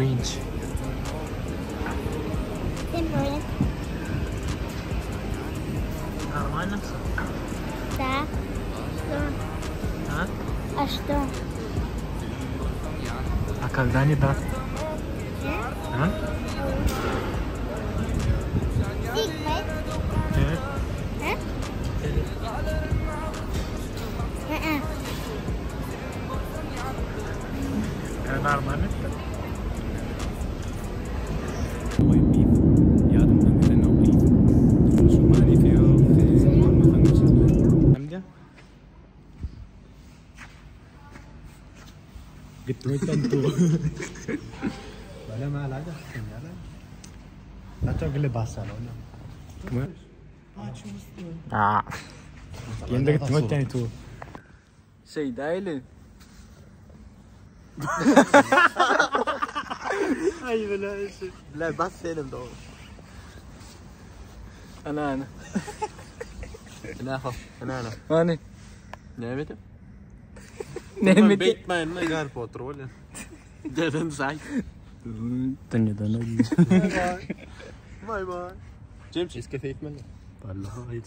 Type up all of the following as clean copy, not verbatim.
Winç. Нормально все? Да. Что? А? А что? А когда не да? А? Sigma. Evet. Ha? Aa. Нормально. Endi gitmek tu. Şey däli. Ay bile Bile bas senim dogry. Ana ana. Ana ana ana. Hany. Näme edip? Näme edip? Batman mi Harry Potter bolýar. Deden say. Dünýeden Bye bye. James eski etmeli. Vallahi hiç.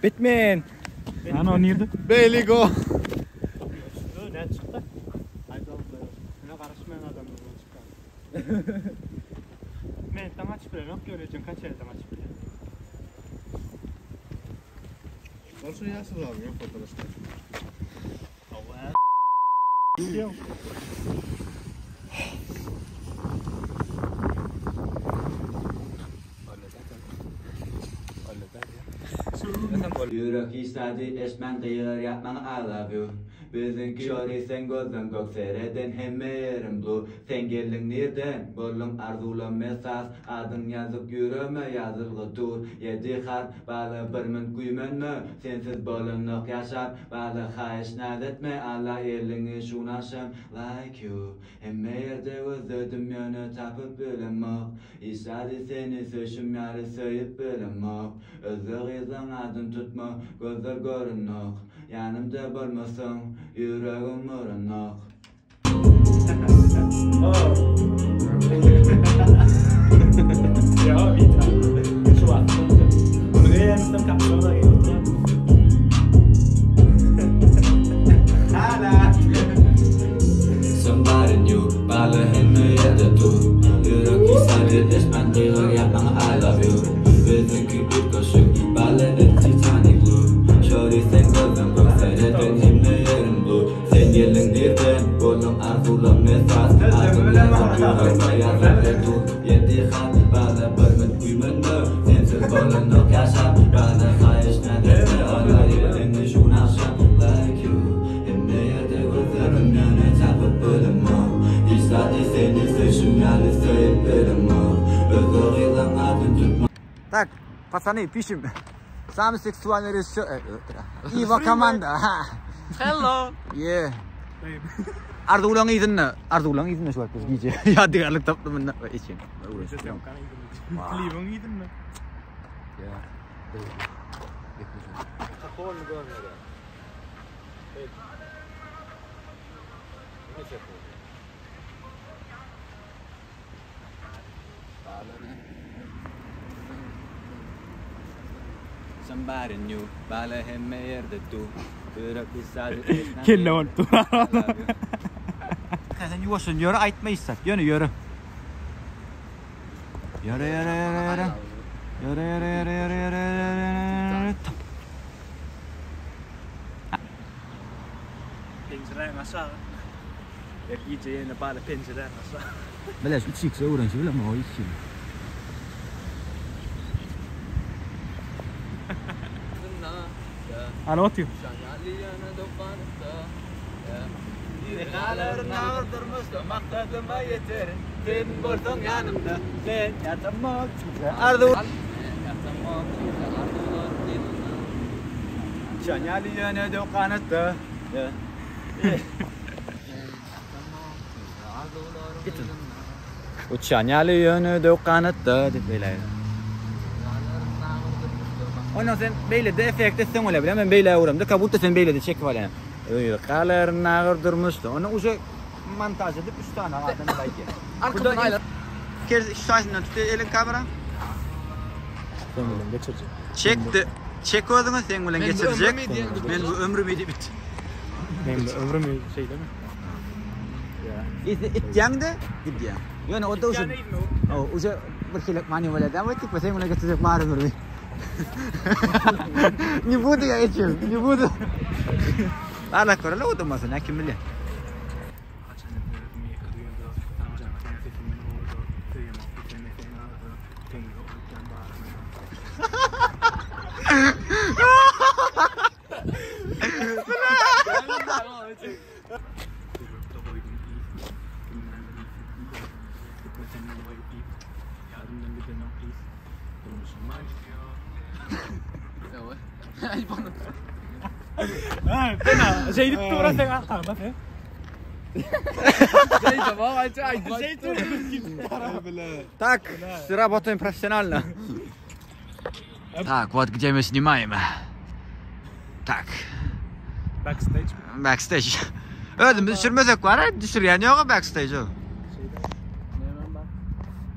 Batman. Ana o nirde? Beligo. Ne çykdy? Ne garaşmayan adam çykdy. Men tam açyp bilen, yok göreceğim kaç yerden açıp bilen. Olsun ýasyr abi yok fotoğrafta. Yürek istedi esmen dayılar yapman I love you Biziňki şory sen gözden gök sereden hemme yerim blue Sen geldiň nirden bolduň arzuwlam mesas Adyň ýazyp ýüreme ýazylgy dur Ýedi harp bala bir min güýmenme Sensiz bolanok ýaşap bala haýyş naz etme Alla eliňi şunaşam like you Hemme ýerde gözledim ýöne tapyp bilemok Işady seni söýşüm ýaly söýüp bilemok Özge gyzlaň adyn tutma gözler görünok Ýanymda bolmasaň ýüregim uranok. Ya bir tane. Şu var. Bunu öğrenmişsem kapşona oturan. Somebody new, bala hemme ýerde dur Ýürek isady esmen gygyr ýapmaň I love you Biziňki üýtgeşik, bala et Titanic blue Şory sen gözden gök sereden hemme ýerim blue Sen geldiň nirden, bolduň arzuwlam esas Adyň ýazyp ýüregime ýazylgy dur Ýedi harp, bala bir min güýmenme Sensiz bolanok ýaşap, bala haýyş näz etme Ola eliňi şunaşam like you Hemme ýerde gözledim ýöne tapyp bilemok Hiç zady seni söýşüm ýaly söýüp bilemok Özge gyzlaň adyn tutma Так, пацаны, пишем. Самый сексуальный режиссер. э, Его команда. Hello. Yeah. Arzuwlaň yzynda, arzuwlaň yzynda şu wagt biz gije. Ýadygärlik toplumynda we içim. Klibiň ýedinmi? Somebody new Bala hemme ýerde du Ýürek isledi esmen Kelle bolup dur. Sen ýuwaşdan ýöre aýtma hiç zat. Ýöne ýöre. Ýöre ýöre ýöre ýöre. Ýöre ýöre ýöre ýöre ýöre ýöre. Tap. Penjiräň aşagy. Her gije ýene bala penjiräň aşagy. Bileş 3x öwrenşi bilen o hiç hili. Ana otyr. Halaryn agyr durmuşda maksadyma ýeterin Sen bolsaň ýanymda men ýatamok Arzuw Uçan ýaly ýöne döw ganatda Uçan ýaly ýöne döw ganatda diýip beýle. Ondan sen beýle-de effekt etseň bolýar, bilýän men beýle öwremde, как будто sen beýle-de çekip alýaň. Öýe galaryn agyr durmuşda. Ony uje montaž edip 3 sany adam bile aýdýar. Arkadan aýlan. Kes şaýsyndan tut elin kamera. Sen bilen geçirjek. Çekdi. Çek özüňi sen bilen geçirjek. Men bu ömrümi diýip bit. Men bu ömrümi şeýlemi? Ýa. Itýäň-de gidýäň. Ýöne o da uje O uje bir hilek manýowr edýän we tipa sen bilen geçirjek bar ömrümi. Не буду я этим, не буду. Allah görele o durmasın, ha kim bilir. Şeýdip dura sen arkaňda sen. Так, работаем профессионально. Так, вот где мы снимаем. Так, Backstage. backstage. Özümiz düşürmesek var, düşürýän ýok backstage o.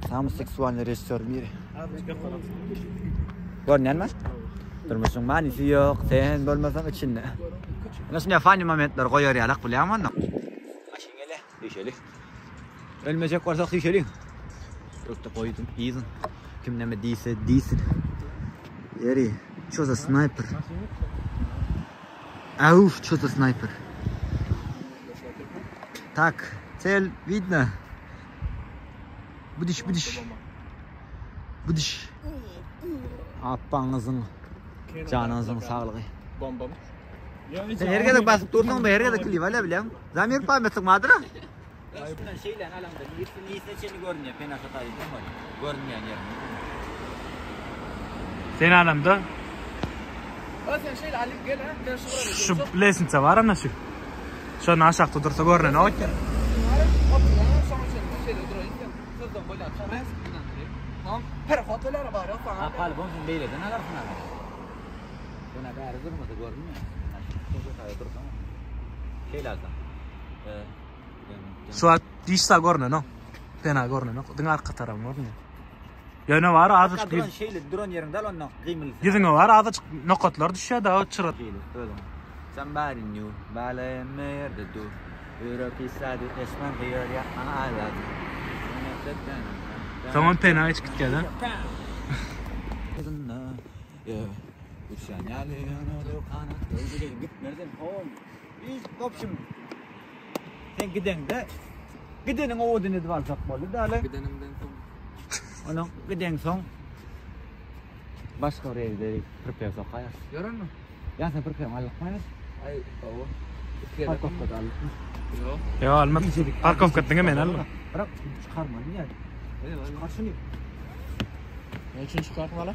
Самый сексуальный режиссер в мире. Görünýänmi? Durmuşyň manysy ýok, sen bolmasaň içinde. Ine şunda funny momentler goýar ýalak bilýäňmi onda? Maşyn gele, düşeli. Ölmejek bolsak düşeli. Ýokda goýdum yzyn. Kim näme diýse diýsin. Ýeri, что за снайпер? Ауф, что за снайпер? Так, цель видно. Будешь, будешь. Будешь. Appaňyzyň, janyňyzyň saglygy. Bombam. Sen her gezek basyp dursaň da her gezek klip alýar bilýäň. Zamir pametlik madra. Şeyle alamda niyesine çeni görünýär, pena şataýy görünýän ýeri. Sen adamda Sen şeýle alyp gel ha. Ben şu şu lesnitsa bar ana şu. Şonu aşakda dursa görünen o eken. Perhot bar ýok Ha, palbon sen beýleden alarsyň ala. Buna bäri durmasa görünmüyor. Şu dursaň. Şeyle alsam. Şu an diş görünen o. Pena görünen o. Diňe arka tarafy görünýär. Ýöne bar azajyk Duran şeyle duran ýeriňde al ondan gymyl. Ýüzüňe bar azajyk nokatlar düşýär da o çyra. Şeyle özüň. Somebody new, bala hemme ýerde du. Ýürek isledi, esmen gyýar ýakma I love you. Soňam pena içip gitýär da. Uçan ýaly ýöne kanat gitmezin. Biz в общем sen gideňde gideniň owadyny edip alsak boldy däli. Gidenimden soň. Onuň giden soň başga bir ýerde prepare sokaýar. Ýörenmi? Ýa sen prepare alykmaýmyz? Aý, owa. Parkowkada alykmy? Ýok. Ýa alma. Parkovka diňe men alma. Bırak çykarmaly ýa. Çykar şuny. Ne üçin çykarmaly?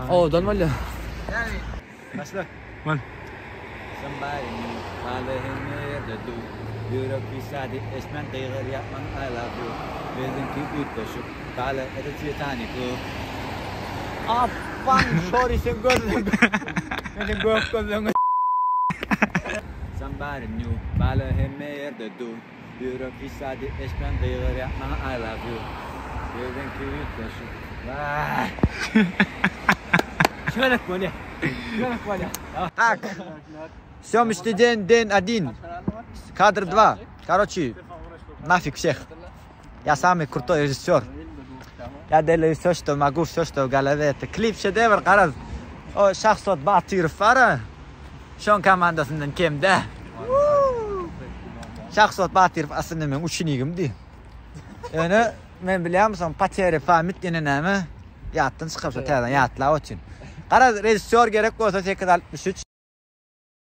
Owadan bolýar. Başla. Bol. Somebody new, bala hemme ýerde du. Ýürek isledi, esmen gyýar ýakman I love you. Biziňki üýtgeşik, bala edi Titanic bu. Appan sorry sen gözüň. Meniň gök gözüň. Somebody new, bala hemme ýerde du. Ýürek isledi, esmen gyýar ýakman I love you. Biziňki üýtgeşik. Vay. Şöyle böyle. Tak. Съемочный день, день один. Кадр два. Короче, нафиг всех. Я самый крутой режиссер. Я делаю все, что могу, все, что в голове. Это клип шедевр, garaz. O Şahzod Batyrow bar. Şoň komandasyndan kemde. Şahzod Batyrow aslynda meň uçenigimdi. Ýöne men bilýärmisin, Poterya pamyt ýene näme? Ýatdan çykyp şu täzeden ýatlap otyryn. Garaz, režissýor gerek bolsa 863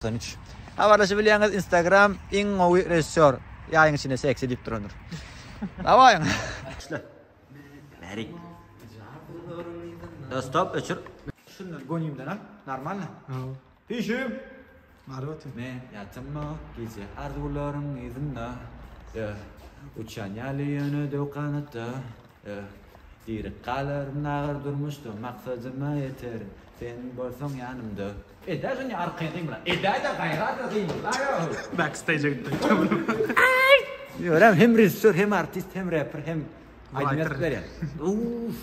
93. Habarlaşyp bilýäňiz Instagram iň gowy režissýor ýaýyň içinde seksi diýip durandyr. Dawaýyň. Bärik. Stop öçür. Şundan gönimden al. Normalno. Pişim. Men ýatamok gije arzuwlaryň yzynda. Uçan ýaly ýöne döw ganatda. Diri galaryn agyr durmuşda maksadyma ýeterin sen bolsaň ýanymda. Edä şony arkaýyn gymyla. Edä-de gaýrat-da gymyla. Backstage-e gitdik. Ýörem hem režissýor hem artist hem reper hem aýdym ýazyp berýär. Uff.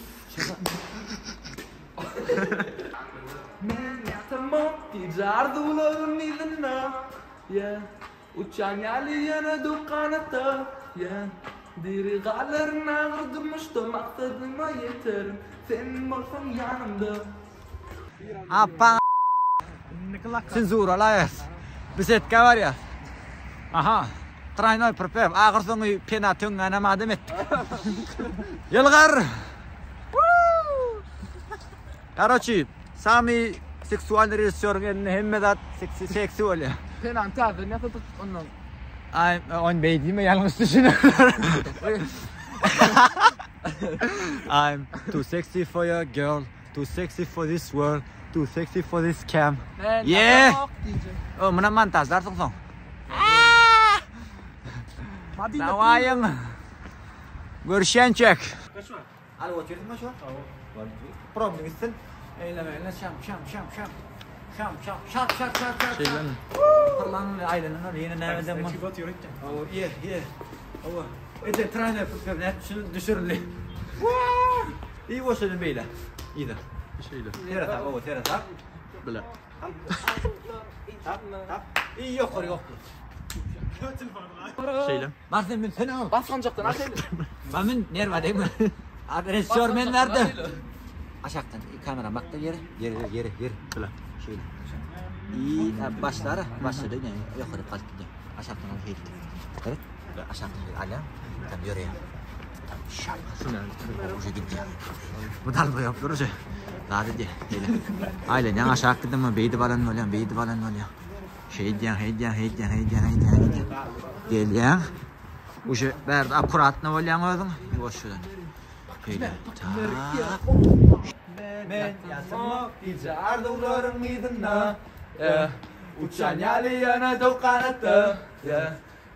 Men ýatamok gije arzuwlaryň yzynda. Yeah. Uçan ýaly ýöne duk ganatda. Yeah. Diri galaryn agyr durmuşda maksadyma ýeterin sen bolsaň ýanymda. Apa Senzura laýas. Bisetka barýas. Aha. Traynoý prpew. Ahyr soňy pena töňňänem adam etdik. Ýylgyr. Karoçi, samy seksualnyý režissýoryň elinde hemme zat seksi seksi bolýar. Penany täzeden ýasadyk ondan. Aý, on beý diýme ýalňyş düşünerler. I'm too sexy for your girl, too sexy for this world, too sexy for this cam. Yeah. O, muna montažlarsyň soň. Dawaýyň. Görüşýänçäk. Alyp otyrsyňmy şu? Probny gitsin. Eýleme eýle şam şam şam şam. Şam şam şap şap şap şap. Şeýlemi? Pyrlan aýlanan ol ýene näme edem. Hawa, ýe, ýe. Hawa. Ede traýna püpür nätip şunu düşürildi. İyi boşadın beýle. Ýa. Şeýle. Seret hawa, seret ha. Bile. Tap, tap. İyi ýokary ýokdy. Şeýle. Bar sen min sen al. Basgançakdan aşaýly. Ben min nerwa degme. Abi rejissör men nerede? Aşakdan kamera bak da ýere, ýere, ýere, ýere. Bile. Şeýle. İyi, başlara, başlady ýa ýokary galyp gidýär. Aşakdan ol heýdi. Evet. Aşakdan şeýle alýar. Tam ýöreýär. Tam şap. Uje gidýär. Bu dalba ýok dur uje. Zat edýär. Beýle. Aýlanýaň aşak gidip, beýdip alan bolýan, beýdip alan bolýan. Şeýdýäň, heýdýäň, heýdýäň, heýdýäň, heýdýäň, heýdýäň. Gelýäň. Uje bärde akkuratno bolýaň özüň. Ýuwaşjadan. Şeýle. Tak. Men ýatamok gije arzuwlaryň yzynda. Uçan ýaly ýöne döw ganatda.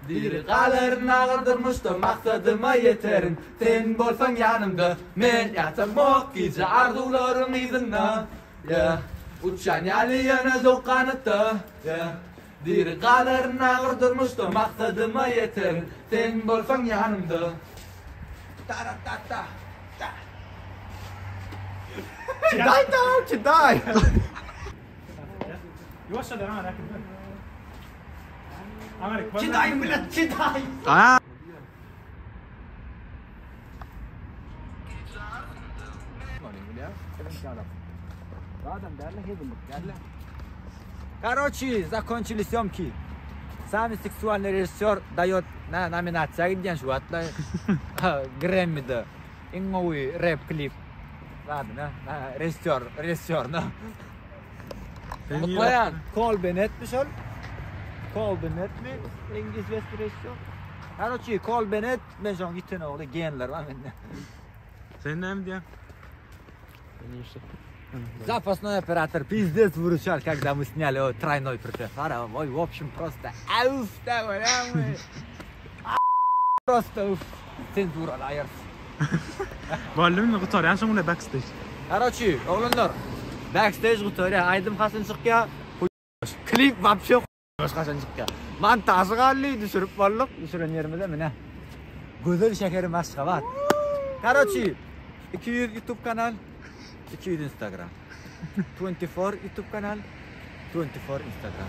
Diri galaryn agyr durmuşda maksadyma ýeterin sen bolsaň ýanymda. Men ýatamok gije arzuwlaryň yzynda. Uçan ýaly ýöne döw ganatda. Diri galaryn agyr durmuşda maksadyma ýeterin sen bolsaň ýanymda. Ta-ra-ta-ta. Ta. Çydaý da, çydaý. Ýuwaşjadan aňa äkitme. Aňaryk. Çydaý bilen çydaý. Короче, закончили съемки. Самый сексуальный режиссер дает на номинация gidýän şu wagtlar. Grammy'da iň gowy rap klip. Zadyna, režissýor, režissýoryna. Mutlaýan. Cole Bennettmi şol? Cole Bennettmi? Iň известный režissýor. Короче, Cole Bennett, men şoň ýiten ogly genler bar mende. Sen näme diýýäň? Запасной оператор пиздец выручал, когда мы сняли о, тройной припев. Ой, в общем, просто ауф, да, Просто уф, цензура laýarys. Boldumy gutarýan şoň bilen backstage. Короче, oglanlar, backstage gutarýar, aýdym haçan çykýar? Klip вообще haçan çykýar. Montažy galdy, düşürip bolduk. Düşüren ýerimize mine. Gözel şäherim Aşgabat. Короче, 200 YouTube kanal, 200 Instagram. 24 YouTube kanal, 24 Instagram.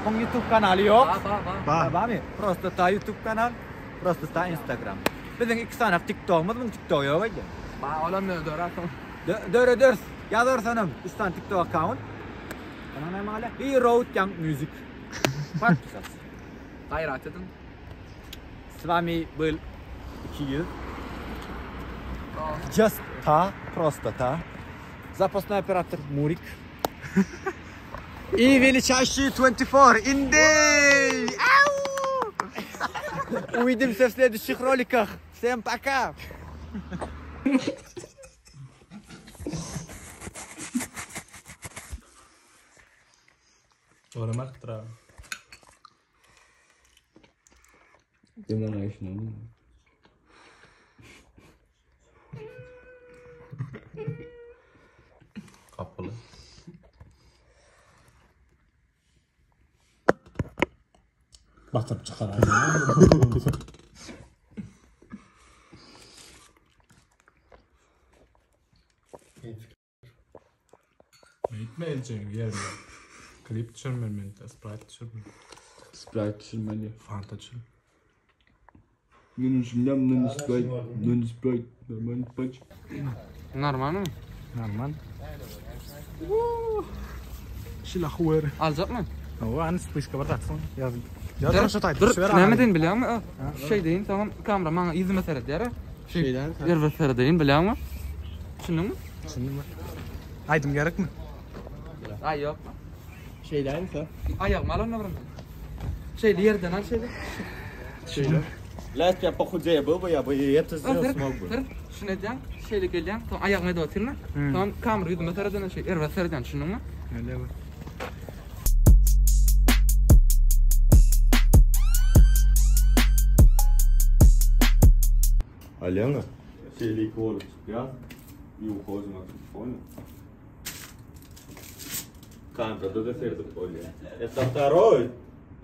Oň YouTube kanaly ýok. Ba, ba, ba. Ba. Bamy? Prosta ta YouTube kanal, prosta ta Instagram. Biziň iki sany TikTokymyz, muň TikTogy ýok öýdýän. Ba, olam ýöne döräsoň. Dörederis. Ýazarsanam üç sany TikTok akkaunt. Onuň näme galýar? He wrote young music. Podpisаться. Gaýrat ediň. S wami byl 200. Just ta, prosto ta. Zapasnoý operator Murik. И величайший 24 Индей! Ау! Увидимся в следующих роликах. Всем пока! Oram artdyra. Kapalı. Batyryp çykar. Gitme elçeğin yerine. Klip düşürmeli men, Sprite düşürmeli. Sprite düşürmeli. Fanta düşürmeli. Günün şimdiden non Sprite, non Sprite, normal paç. Normalmi? Normal. Şila huwer. Aljakmy? O an spiska bar atsyn. Ýaz. Ýaz şu taýda. Dur, näme deýin bilýäňmi? Şey deýin, tamam, kamera maňa ýüzüme seredýär. Şeyden. Ýerbe seredeýin bilýäňmi? Düşündiňmi? Düşündüm. Aýdym gerekmi? Aý ýok. Şeyden Aýagymy al onda birinji. Şeýle ýerden al şeýle. Şeýle. Блядь, я похудею был бы, я бы и это сделал смог бы. Sır, şunu edýän, şeýle gelýän, soň aýagyňy edip otyryn. Soň kamera ýüzüme seredene şey, erbe seredýän, düşündiňmi? Öyle bu. Алена? Şeýle Ya. И уходим от телефона. Камера, да сердце поле. Это второй.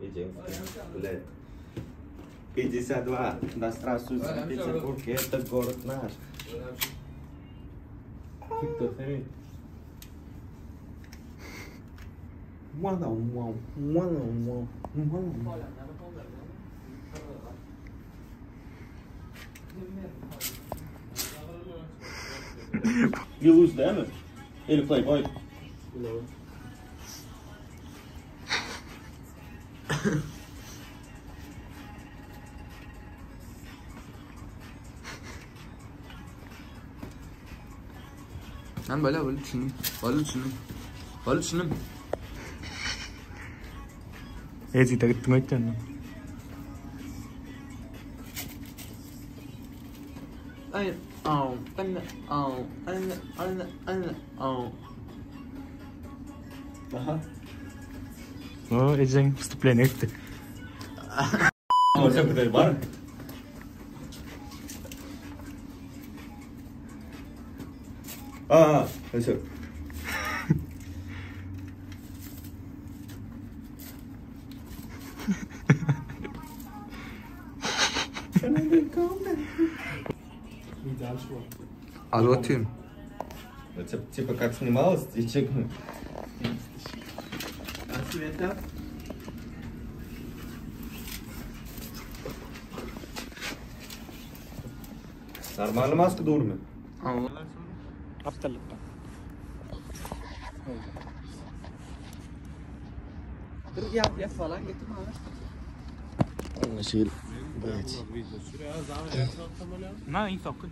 Идем, блядь. 52. Да здравствует Петербург, это город наш. You lose damage. Или Playboy. Ben böyle böyle düşündüm. Böyle düşündüm. Böyle düşündüm. Ejide gitdim öýtden. Ay, au, ben au, ben ben ben au. O ejeň wstупление etdi. Бар? А, все. Al otyryn. Это типа как снималось, и чекну. Нормально маска дурми. Au. Aptallykda. Dur yap yap falan getir bana. Na, insoky.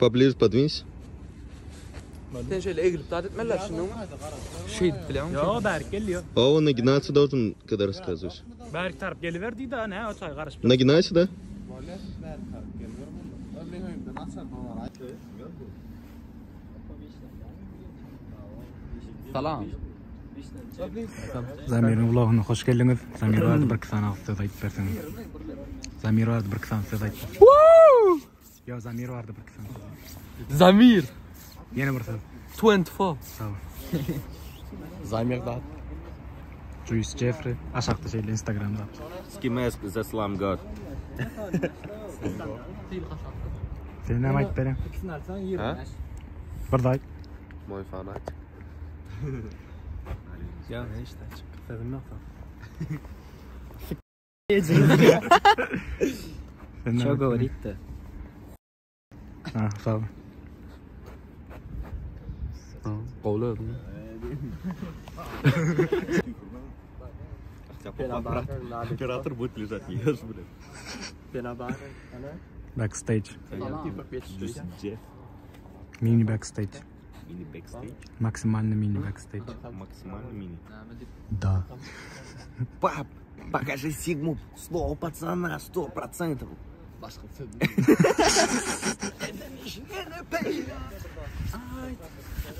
Поближе подвинься. Sen şöyle eğilip daat etmeliler şimdi ama. Şey biliyor musun? Yo, Berk geliyor. А он нагинаться должен, когда рассказываешь. Berk tarap geliver diýdi, ne o çay garyşyp. Нагинайся, да? Salam. Zamir'in vloguna hoş geldiňiz. Zamir bardy bir sany söz aýdyp berseňiz. Zamir bardy bir sany söz aýdyp. Yo, Zamir bardy bir sany. Zamir. Ýene bir söz. 24. Sag ol. Zamir da. Juice Jeffrey aşakda şeýle Instagramda. Ski mask за слам god. Sen näme aýdyp beren? Bir daýt. Мой фанатик. Ýa hiç açyk. Sözüm ýok. Ço govorit-to? Ha, sag ol. Gowly. Оператор будет лежать, не ешь, блядь. Backstage. Где? Mini backstage. Mini backstage. Maksimalny mini backstage. Максимально мини. Da. Пап, покажи Сигму слово пацана, 100%.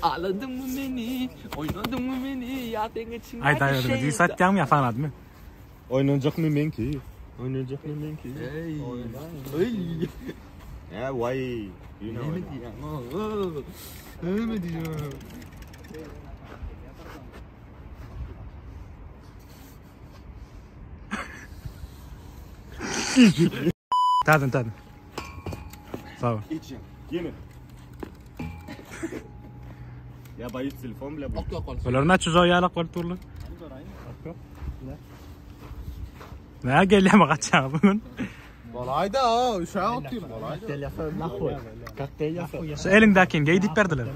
Ağladın mı beni? Oynadın mı beni? Ya sen için Aýt aýt, diý satýaňmy ýa fanatmy? Oynanacak mı menki? Oynanacak mı menki? Ey. Ey. Yeah, why? You know. Ne diyor? Ne diyor? Täzeden täzeden. Sag ol. Yine. Я боюсь телефон, бля, будет. Olar näçe joý ýalak bolup durlar? Nä gelýärmi gaçýar bugün? Bolayda, uşağı atayım, bolayda. Şu eliňdäkini geý diýip berdiler.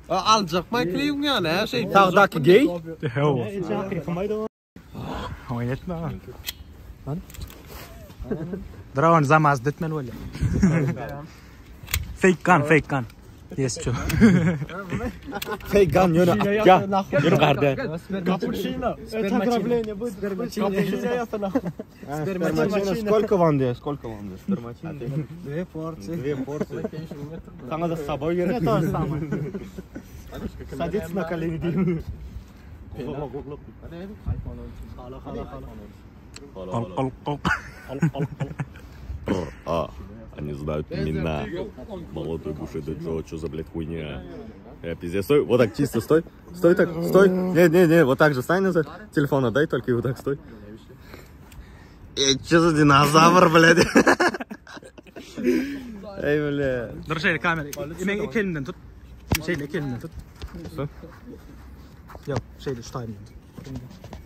Alacak Michael'ı yani her şey. Tagdaki gey. Hawa. Oýun etme. ha. Dragon zamaz etmeli bolýar. Fake gun, fake gun. Yes, ço. Hey, gun, yürü. Ya, yürü kardeş. Spermачина. Сколько вам дает? Сколько вам дает? Спермачина. Две порции. Две порции. Там надо с собой говорить. Я тоже самое. Садиться на колени. Kol kol kol. А, они знают имена. Молодой Бушида Джо, что за, блядь, хуйня? Я пиздец, стой, вот так чисто стой. Стой так, стой. Не, не, не, вот так же стань назад. Телефон отдай, только и вот так стой. Эй, что за динозавр, блядь? Эй, бля. Dur şeýle kamera. Men iki elimden tut. Şeýle iki elimden tut. Ýok, şeýle şu taýyndan tut.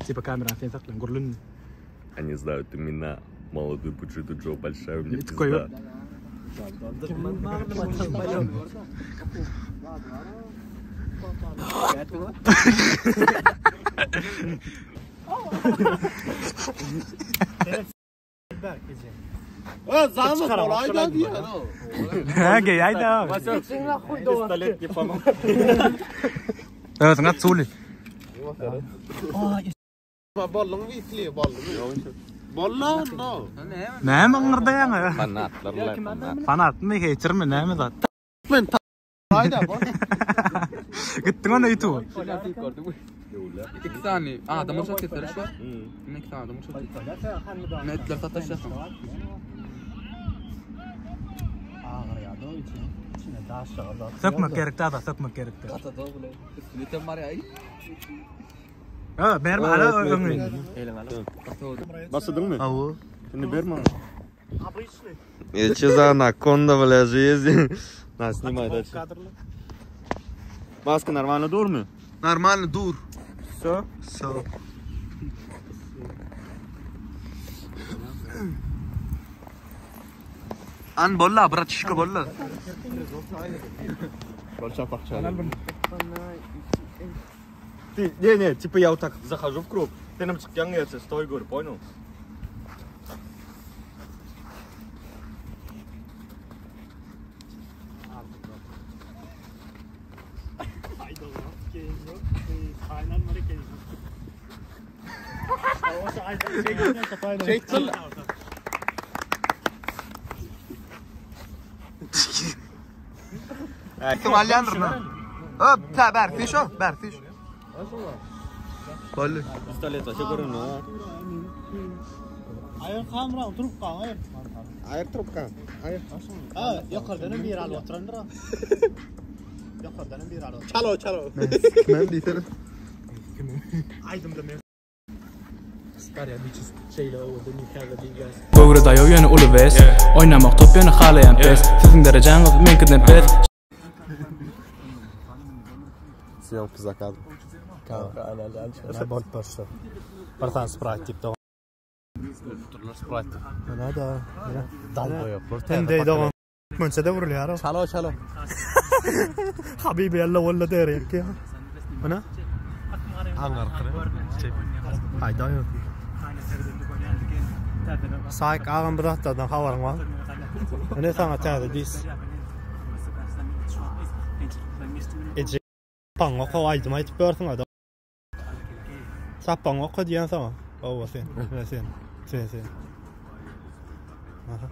Tipa kamera sen saklan, gurlun. Они знают имена. Молодой Буджида Джо, большая у меня Такой пизда. Zamı bolayda diyor. Ha, geý aýda. Пистолет не помог. Evet, ngat suli. Ballon vitli, ballon. Ballon, no. Näme ňyrda ýaňy? Фанатlar, фанат. Fanatmy, hatermi, näme zat? Men Hayda bol. Gitdiň ona YouTube. İki saniye. Adamı çok keser şu. Ne iki tane adamı çok keser. Netler sataş yapın. Sökmek gerekdi ada, sökmek gerekdi. Üstüne var ya. Ha, berme ala öňüni. Basıdın mı? Avu. Şimdi berme. Э, че за анаконда, бля, жизнь? На, снимай дальше. Маска нормально дурми? Нормально, дур. Все? Все. An bolla, братишка, bolla. Ты, не, не, типа я вот так захожу в круг, ты нам чыкян я тебе стой, говорю, понял? Kim alyandır lan? Öp, ta berfiş o, berfiş. Bolly. Пистолет вообще говорю, ну. Çalo, çalo. Kim diýsene? Göwre daýaw ýöne uly wes. Oýnamak top ýöne halaýan pes. Siziň derejäňiz meňkiden pes. Съемка за кадр. Ne bolup durşy. Bir sany Sprite diýip dogan. Sprite. Ne da. Dalboýoplar. Hem dogan. Mönçe de vurulýar. Çalo çalo. Habibi ýalla walla derek ya. Ana. Hangar kırı. Hayda yok. Saýk agam bir zatlardan habaryň bar. Ne sana täze dis. Ece paňa ko aýdym aýdyp bersin adam. Sapaň oka diýen sana. Owa sen. Ne sen. Sen sen. Aha.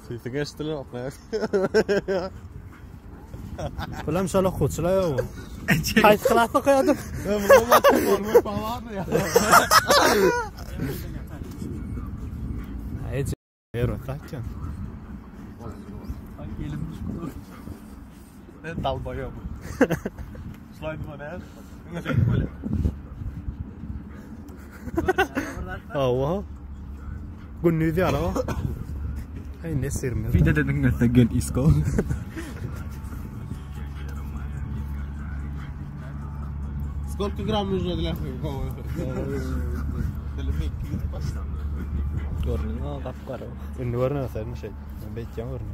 Sesi geçdiler oknaýar. Bulam şola okuwçylar ýok. Haýsy klasda okaýardyň? Ece Ero takýan. Ne dalboýop. Slaýdyma ne? Owa. Gündüz ýaly o. Hey ne sirmi? Bir de dedin gelse gel isko. Сколько грамм нужно для Görnüň gap-gara. Indi görnäse şey. Beýtýän görnü.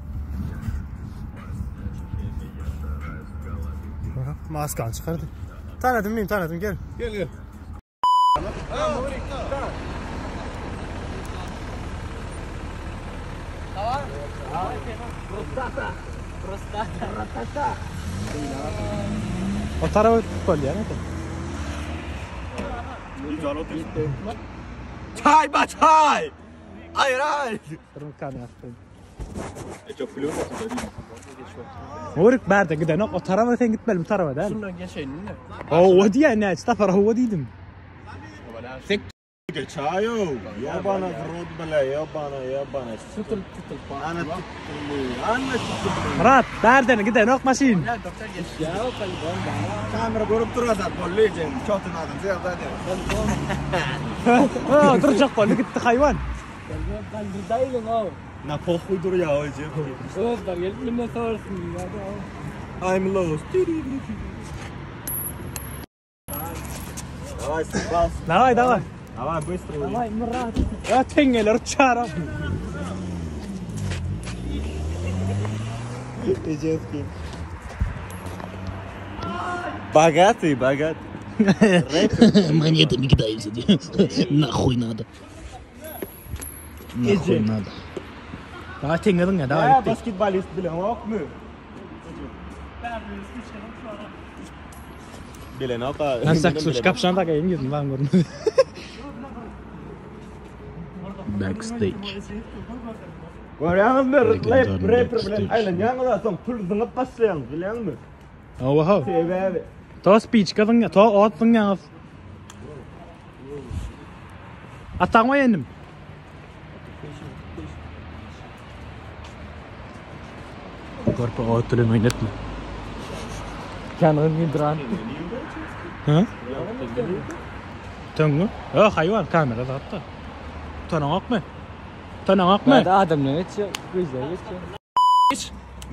Aha, maskan çıkardı. Tanıdım mıyım? Tanıdım gel. Gel gel. O tarafa bolýar indi. Çay ba çay! Ayran! Moruk bärde gidenok o tarafa sen gitmeli bu tarafa däl. Şundan geçeýin indi. Owa diýen näçe tapar howa diýdim. Чаю! Ёбана в рот, бля, ёбана, ёбана. Tutul tutul. Ana tutuldy, ana tutuldy. Murat bärden gidenok maşyn. Kamera görüp durasat bolly jem. Çotun adam zerda der. Ha durjak boldy gitti haywan. Na похуй durýar o jem. Özler gelip minne sorsın. I'm lost. Давай, съебался. Давай давай. Давай, быстро. Давай Murat. Ya teňňeler uçar. Богатый, богатый. Монетами кидаемся. Нахуй надо. Нахуй надо. Daha teňňediň ya daha gitti. Баскетболист, бля, okmy? Bilen oka. Ben saksı kapşan da gaýyn ýüzüm ben görmedi. Backstage. Görýäňizmi? Legendarny Rapper bilen backstage. aýlanýaňyz soň pul zyňyp başlaýaňyz, bilýäňmi? Owa ho. Sebäbi To speech gazyň to otsuň ýaňyz. Ataň oýanym. Gorpa ot bilen oýnatma. Kendini güldüren. Ha? Töňňü? Ýa haywan kamera zatda. Tanaňakmy? Tanaňakmy? Nerede adam ne geçiyor? Güzel geçiyor.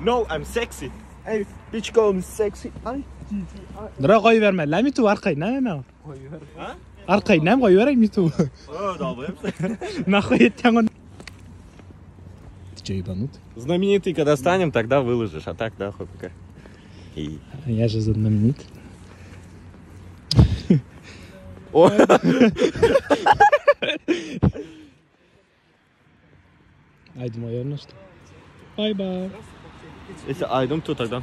No, I'm sexy. Hey, bitch call me sexy. Ay. Dura goý berme. Lami tu arkaý näme näme? Ha? Arkaý näme goý bereý mi tu? О, dalbaýım. Nahoý etýän on. Ты че, ебанутый? Знаменитый, когда станем, тогда выложишь, а так да, хуй пока. И... Я же знаменит. О! Aýdym oýaryn işte. Bye bye. Если айдом, то тогда.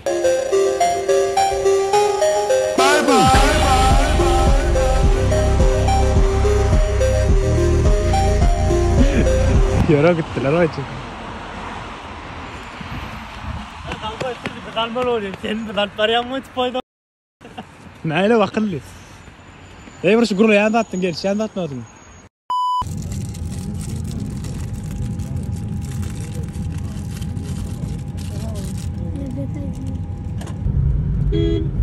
Ýöre gitdiler oýçy. Näle wakylly. Ey bir şu gurlaýan zatdyň gelişýän zatmadyň. Thank you.